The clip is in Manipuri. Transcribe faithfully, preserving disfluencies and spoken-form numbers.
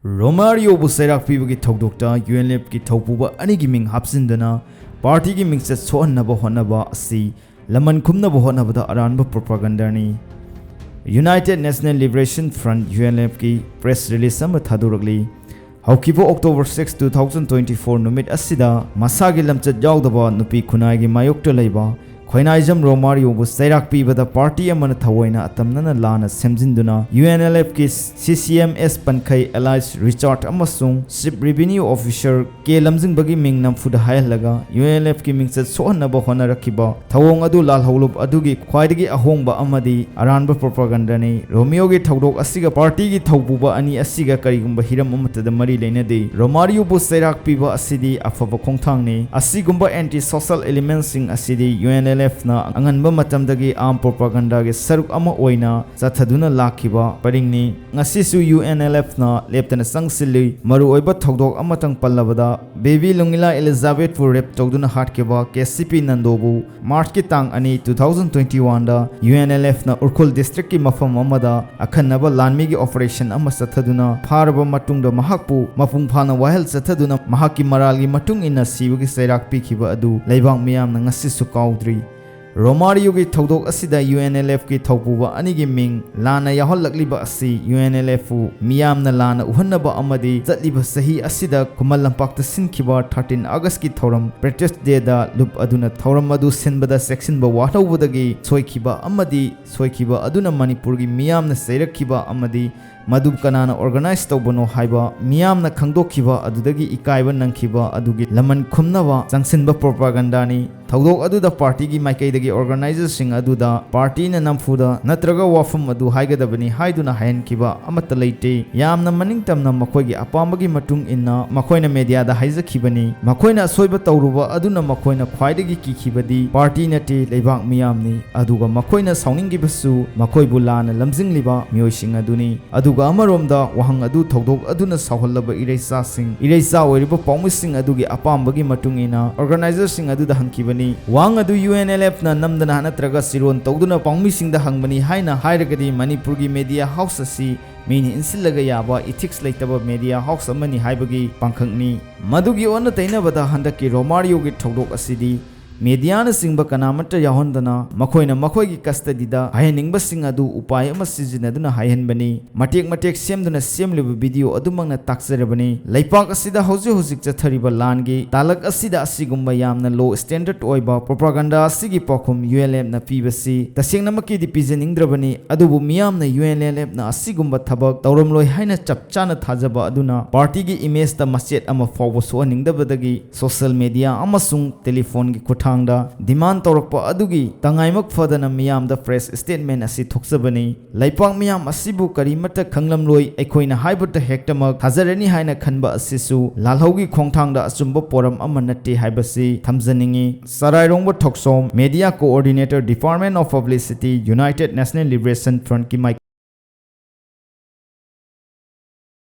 ꯔꯣꯃꯥꯔꯤꯌꯣꯕꯨ ꯆꯩꯔꯥꯛ ꯄꯤꯕꯒꯤ ꯊꯧꯗꯣꯛꯇ ꯌꯨ ꯑꯦꯟ ꯑꯦꯜ ꯑꯦꯐꯀꯤ ꯊꯧꯄꯨꯕ ꯑꯅꯤꯒꯤ ꯃꯤꯡ ꯍꯥꯞꯆꯤꯟꯗꯨꯅ ꯄꯥꯔꯇꯤꯒꯤ ꯃꯤꯡꯆꯠ ꯁꯣꯛꯍꯟꯅꯕ ꯍꯣꯠꯅꯕ ꯑꯁꯤ ꯂꯃꯟ ꯈꯨꯝꯅꯕ ꯍꯣꯠꯅꯕꯗ ꯑꯔꯥꯟꯕ ꯄ꯭ꯔꯣꯄꯥꯒꯟꯗꯥꯅꯤ꯫ United national liberation front, U N L ꯑꯦꯐꯀꯤ ꯄ꯭ꯔꯦꯁ ꯔꯤꯂꯤꯖ ꯑꯃ ꯊꯥꯗꯣꯔꯛꯂꯤ꯫ ꯍꯧꯈꯤꯕ October six, two thousand twenty four ꯅꯨꯃꯤꯠ ꯑꯁꯤꯗ ꯃꯁꯥꯒꯤ ꯂꯝꯆꯠ ꯌꯥꯎꯗꯕ ꯅꯨꯄꯤ ꯈꯨꯟꯅꯥꯏꯒꯤ ꯃꯥꯌꯣꯛꯇ ꯂꯩꯕ ꯈꯣꯏꯅꯥꯏꯖꯝ ꯔꯣꯃꯥꯔꯤꯌꯣꯕꯨ ꯆꯩꯔꯥꯛ ꯄꯤꯕꯗ ꯄꯥꯔꯇꯤ ꯑꯃꯅ ꯊꯑꯣꯏꯅ ꯑꯇꯝꯅꯅ ꯂꯥꯟꯅ ꯁꯦꯝꯖꯤꯟꯗꯨꯅ ꯌꯨ ꯑꯦꯟ ꯑꯦꯜ ꯑꯦꯐꯀꯤ ꯁꯤ ꯁꯤ ꯑꯦꯝ ꯑꯦꯁ ꯄꯟꯈꯩ ꯑꯦꯂꯥꯏꯁ ꯔꯤꯆꯥꯔꯗ ꯑꯃꯁꯨꯡ ꯆꯤꯐ ꯔꯦꯚꯤꯅ꯭ꯌꯨ ꯑꯣꯐꯤꯁꯔ ꯀꯦ ꯂꯝꯖꯤꯡꯕꯒꯤ ꯃꯤꯡ ꯅꯝꯐꯨꯗ ꯍꯥꯏꯍꯜꯂꯒ ꯌꯨ ꯑꯦꯟ ꯑꯦꯜ ꯑꯦꯐꯀꯤ ꯃꯤꯡꯆꯠ ꯁꯣꯛꯍꯟꯅꯕ ꯍꯣꯠꯅꯔꯛꯈꯤꯕ ꯊꯧꯑꯣꯡ ꯑꯗꯨ ꯂꯥꯜꯍꯧꯂꯨꯞ ꯑꯗꯨꯒꯤ ꯈ꯭ꯋꯥꯏꯗꯒꯤ ꯑꯍꯣꯡꯕ ꯑꯃꯗꯤ ꯑꯔꯥꯟꯕ ꯄ꯭ꯔꯣꯄꯥꯒꯟꯗꯥꯅꯤ꯫ ꯔꯣꯃꯤꯌꯣꯒꯤ ꯊꯧꯗꯣꯛ ꯑꯁꯤꯒ ꯄꯥꯔꯇꯤꯒꯤ ꯊꯧꯄꯨꯕ ꯑꯅꯤ ꯑꯁꯤꯒ ꯀꯔꯤꯒꯨꯝꯕ ꯍꯤꯔꯝ ꯑꯃꯠꯇꯗ ꯃꯔꯤ ꯂꯩꯅꯗꯦ꯫ ꯔꯣꯃꯥꯔꯤꯌꯣꯕꯨ ꯆꯩꯔꯥꯛ ꯄꯤꯕ ꯑꯁꯤꯗꯤ ꯑꯐꯕ ꯈꯣꯡꯊꯥꯡꯅꯤ꯫ ꯑꯁꯤꯒꯨꯝꯕ ꯑꯦꯟꯇꯤ ꯁꯣꯁꯦꯜ ꯑꯦꯂꯤꯃꯦꯟꯠꯁꯤꯡ ꯑꯁꯤꯗꯤ ꯌꯨ ꯑꯦꯟ ꯑꯦꯜ ꯑꯦꯐꯅ ꯑꯉꯟꯕ ꯃꯇꯝꯗꯒꯤ ꯑꯥꯔꯝ ꯄ꯭ꯔꯣꯄꯥꯒꯟꯗꯥꯒꯤ ꯁꯔꯨꯛ ꯑꯃ ꯑꯣꯏꯅ ꯆꯠꯊꯗꯨꯅ ꯂꯥꯛꯈꯤꯕ ꯄꯔꯤꯡꯅꯤ꯫ ꯉꯁꯤꯁꯨ ꯌꯨ ꯑꯦꯟ ꯑꯦꯜ ꯑꯦꯐꯅ ꯂꯦꯞꯇꯅ ꯆꯪꯁꯤꯜꯂꯤ꯫ ꯃꯔꯨꯑꯣꯏꯕ ꯊꯧꯗꯣꯛ ꯑꯃꯇꯪ ꯄꯜꯂꯕꯗ, ꯕꯦꯕꯤ ꯂꯨꯡꯒꯤꯂꯥ ꯑꯦꯂꯤꯖꯥꯕꯦꯊꯄꯨ ꯔꯦꯞ ꯇꯧꯗꯨꯅ ꯍꯥꯠꯈꯤꯕ ꯀꯦ ꯁꯤ ꯄꯤ ꯅꯟꯗꯣꯕꯨ ꯃꯥꯔꯆꯀꯤ ꯇꯥꯡ ꯑꯅꯤ, ꯇꯨ ꯊꯥꯎꯖꯟ ꯇ꯭ꯋꯦꯟꯇꯤ ꯋꯥꯟꯗ ꯌꯨ ꯑꯦꯟ ꯑꯦꯜ ꯑꯦꯐꯅ ꯎꯈ꯭ꯔꯨꯜ ꯗꯤꯁꯇ꯭ꯔꯤꯛꯀꯤ ꯃꯐꯝ ꯑꯃꯗ ꯑꯈꯟꯅꯕ ꯂꯥꯟꯃꯤꯒꯤ ꯑꯣꯄꯔꯦꯁꯟ ꯑꯃ ꯆꯠꯊꯗꯨꯅ ꯐꯥꯔꯕ ꯃꯇꯨꯡꯗ ꯃꯍꯥꯛꯄꯨ ꯃꯄꯨꯡ ꯐꯥꯅ ꯋꯥꯌꯦꯜ ꯆꯠꯊꯗꯨꯅ ꯃꯍꯥꯛꯀꯤ ꯃꯔꯥꯜꯒꯤ ꯃꯇꯨꯡ ꯏꯟꯅ ꯁꯤꯕꯒꯤ ꯆꯩꯔꯥꯛ ꯄꯤꯈꯤꯕ ꯑꯗꯨ ꯂꯩꯕꯥꯛ ꯃꯤꯌꯥꯝꯅ ꯉꯁꯤꯁꯨ ꯀꯥꯎꯗ꯭ꯔꯤ꯫ ꯔꯣꯃꯥꯔꯤꯌꯣꯒꯤ ꯊꯧꯗꯣꯛ ꯑꯁꯤꯗ ꯌꯨ ꯑꯦꯟ ꯑꯦꯜ ꯑꯦꯐꯀꯤ ꯊꯧꯄꯨꯕ ꯑꯅꯤꯒꯤ ꯃꯤꯡ ꯂꯥꯟꯅ ꯌꯥꯎꯍꯜꯂꯛꯂꯤꯕ ꯑꯁꯤ ꯌꯨ ꯑꯦꯟ ꯑꯦꯜ ꯑꯦꯐꯄꯨ ꯃꯤꯌꯥꯝꯅ ꯂꯥꯟꯅ ꯎꯍꯟꯅꯕ ꯑꯃꯗꯤ ꯆꯠꯂꯤꯕ ꯆꯍꯤ ꯑꯁꯤꯗ ꯈꯨꯃꯟ ꯂꯝꯄꯥꯛꯇ ꯁꯤꯟꯈꯤꯕ ꯊꯥꯔꯇꯤꯟ ꯑꯥꯒꯁꯀꯤ ꯊꯧꯔꯝ ꯄ꯭ꯔꯣꯇꯦꯁ ꯗꯦꯗ ꯂꯨꯞ ꯑꯗꯨꯅ ꯊꯧꯔꯝ ꯑꯗꯨ ꯁꯤꯟꯕꯗ ꯆꯦꯛꯁꯤꯟꯕ ꯋꯥꯠꯍꯧꯕꯗꯒꯤ ꯁꯣꯏꯈꯤꯕ ꯑꯃꯗꯤ ꯁꯣꯏꯈꯤꯕ ꯑꯗꯨꯅ ꯃꯅꯤꯄꯨꯔꯒꯤ ꯃꯤꯌꯥꯝꯅ ꯆꯩꯔꯛꯈꯤꯕ ꯑꯃꯗꯤ ꯃꯗꯨ ꯀꯅꯥꯅ ꯑꯣꯔꯒꯅꯥꯏꯖ ꯇꯧꯕꯅꯣ ꯍꯥꯏꯕ ꯃꯤꯌꯥꯝꯅ ꯈꯪꯗꯣꯛꯈꯤꯕ ꯑꯗꯨꯗꯒꯤ ꯏꯀꯥꯏꯕ ꯅꯪꯈꯤꯕ ꯑꯗꯨꯒꯤ ꯂꯃꯟ ꯈꯨꯝꯅꯕ ꯆꯪꯁꯤꯟꯕ ꯄ꯭ꯔꯣꯄꯥꯒꯟꯗꯥꯅꯤ꯫ ꯊꯧꯗꯣꯛ ꯑꯗꯨꯗ ꯄꯥꯔꯇꯤꯒꯤ ꯃꯥꯏꯀꯩꯗꯒꯤ ꯑꯣꯔꯒꯅꯥꯏꯖꯔꯁꯤꯡ ꯑꯗꯨꯗ ꯄꯥꯔꯇꯤꯅ ꯅꯝꯐꯨꯗ ꯅꯠꯇ꯭ꯔꯒ ꯋꯥꯐꯝ ꯑꯗꯨ ꯍꯥꯏꯒꯗꯕꯅꯤ ꯍꯥꯏꯗꯨꯅ ꯍꯥꯏꯍꯟꯈꯤꯕ ꯑꯃꯠꯇ ꯂꯩꯇꯦ꯫ ꯌꯥꯝꯅ ꯃꯅꯤꯡꯇꯝꯅ ꯃꯈꯣꯏꯒꯤ ꯑꯄꯥꯝꯕꯒꯤ ꯃꯇꯨꯡ ꯏꯟꯅ ꯃꯈꯣꯏꯅ ꯃꯦꯗꯤꯌꯥꯗ ꯍꯥꯏꯖꯈꯤꯕꯅꯤ꯫ ꯃꯈꯣꯏꯅ ꯑꯁꯣꯏꯕ ꯇꯧꯔꯨꯕ ꯑꯗꯨꯅ ꯃꯈꯣꯏꯅ ꯈ꯭ꯋꯥꯏꯗꯒꯤ ꯀꯤꯈꯤꯕꯗꯤ ꯄꯥꯔꯇꯤ ꯅꯠꯇꯦ, ꯂꯩꯕꯥꯛ ꯃꯤꯌꯥꯝꯅꯤ꯫ ꯑꯗꯨꯒ ꯃꯈꯣꯏꯅ ꯁꯥꯎꯅꯤꯡꯈꯤꯕꯁꯨ ꯃꯈꯣꯏꯕꯨ ꯂꯥꯟꯅ ꯂꯝꯖꯤꯡꯂꯤꯕ ꯃꯤꯑꯣꯏꯁꯤꯡ ꯑꯗꯨꯅꯤ꯫ ꯑꯗꯨꯒ ꯑꯃꯔꯣꯝꯗ ꯋꯥꯍꯪ ꯑꯗꯨ ꯊꯧꯗꯣꯛ ꯑꯗꯨꯅ ꯁꯥꯎꯍꯜꯂꯕ ꯏꯔꯩꯆꯥꯁꯤꯡ, ꯏꯔꯩꯆꯥ ꯑꯣꯏꯔꯤꯕ ꯄꯥꯎꯃꯤꯁꯤꯡ ꯑꯗꯨꯒꯤ ꯑꯄꯥꯝꯕꯒꯤ ꯃꯇꯨꯡ ꯏꯟꯅ ꯑꯣꯔꯒꯅꯥꯏꯖꯔꯁꯤꯡ ꯑꯗꯨꯗ ꯍꯪꯈꯤꯕꯅꯤ꯫ ꯋꯥꯍꯪ ꯑꯗꯨ UNLFꯅ ꯅꯝꯗꯅ ꯅꯠꯇ꯭ꯔꯒ ꯆꯤꯔꯣꯟ ꯇꯧꯗꯨꯅ ꯄꯥꯎꯃꯤꯁꯤꯡꯗ ꯍꯪꯕꯅꯤ ꯍꯥꯏꯅ ꯍꯥꯏꯔꯒꯗꯤ ꯃꯅꯤꯄꯨꯔꯒꯤ media house ꯑꯁꯤ ꯃꯤꯅ ꯏꯟꯁꯤꯜꯂꯒ ꯌꯥꯕ ethics ꯂꯩꯇꯕ media house ꯑꯃꯅꯤ ꯍꯥꯏꯕꯒꯤ ꯄꯥꯡꯈꯛꯅꯤ꯫ ꯃꯗꯨꯒꯤ ꯑꯣꯟꯅ ꯇꯩꯅꯕꯗ ꯍꯟꯗꯛꯀꯤ ꯔꯣꯃꯥꯔꯤꯌꯣꯒꯤ ꯊꯧꯗꯣꯛ ꯑꯁꯤꯗꯤ mediaꯅꯆꯤꯡꯕ ꯀꯅꯥꯃꯠꯇ ꯌꯥꯎꯍꯟꯗꯅ ꯃꯈꯣꯏꯅ ꯃꯈꯣꯏꯒꯤ custodyꯗ ꯍꯥꯏꯍꯟꯅꯤꯡꯕꯁꯤꯡ ꯑꯗꯨ ꯎꯄꯥꯏ ꯑꯃ ꯁꯤꯖꯤꯟꯅꯗꯨꯅ ꯍꯥꯏꯍꯟꯕꯅꯤ꯫ ꯃꯇꯦꯛ ꯃꯇꯦꯛ ꯁꯦꯝꯗꯨꯅ ꯁꯦꯝꯂꯤꯕ video ꯑꯗꯨꯃꯛꯅ ꯇꯥꯛꯆꯔꯕꯅꯤ꯫ ꯂꯩꯄꯥꯛ ꯑꯁꯤꯗ ꯍꯧꯖꯤꯛ ꯍꯧꯖꯤꯛ ꯆꯠꯊꯔꯤꯕ ꯂꯥꯟꯒꯤ ꯇꯥꯂꯛ ꯑꯁꯤꯗ ꯑꯁꯤꯒꯨꯝꯕ ꯌꯥꯝꯅ low standard ꯑꯣꯏꯕ propaganda ꯑꯁꯤꯒꯤ ꯄꯥꯎꯈꯨꯝ UNLFꯅ ꯄꯤꯕꯁꯤ ꯇꯁꯦꯡꯅꯃꯛꯀꯤꯗꯤ ꯄꯤꯖꯅꯤꯡꯗ꯭ꯔꯕꯅꯤ, ꯑꯗꯨꯕꯨ ꯃꯤꯌꯥꯝꯅ UNLFꯅ ꯑꯁꯤꯒꯨꯝꯕ ꯊꯕꯛ ꯇꯧꯔꯝꯂꯣꯏ ꯍꯥꯏꯅ ꯆꯞ ꯆꯥꯅ ꯊꯥꯖꯕ ꯑꯗꯨꯅ partyꯒꯤ imageꯇ ꯃꯆꯦꯠ ꯑꯃ ꯐꯥꯎꯕ ꯁꯣꯛꯍꯟꯅꯤꯡꯗꯕꯗꯒꯤ social media ꯑꯃꯁꯨꯡ telephoneꯒꯤ ꯈꯨꯠꯊꯥꯡꯗ demand ꯇꯧꯔꯛꯄ ꯑꯗꯨꯒꯤ ꯇꯉꯥꯏꯃꯛ ꯐꯗꯅ ꯃꯤꯌꯥꯝꯗ press statement ꯑꯁꯤ ꯊꯣꯛꯆꯕꯅꯤ꯫ ꯂꯩꯄꯥꯛ ꯃꯤꯌꯥꯝ ꯑꯁꯤꯕꯨ ꯀꯔꯤꯃꯠꯇ ꯈꯪꯂꯝꯂꯣꯏ, ꯑꯩꯈꯣꯏꯅ ꯍꯥꯏꯕꯇ ꯍꯦꯛꯇꯃꯛ ꯊꯥꯖꯔꯅꯤ ꯍꯥꯏꯅ ꯈꯟꯕ ꯑꯁꯤꯁꯨ ꯂꯥꯜꯍꯧꯒꯤ ꯈꯣꯡꯊꯥꯡꯗ ꯑꯆꯨꯝꯕ ꯄꯣꯔꯝ ꯑꯃ ꯅꯠꯇꯦ ꯍꯥꯏꯕꯁꯤ ꯊꯝꯖꯅꯤꯡꯏ꯫ ꯆꯔꯥꯏꯔꯣꯡꯕ ꯊꯣꯛꯆꯣꯝ, media coordinator, Department of Publicity, United National Liberation Frontꯀꯤ ꯃꯥꯏꯀꯩ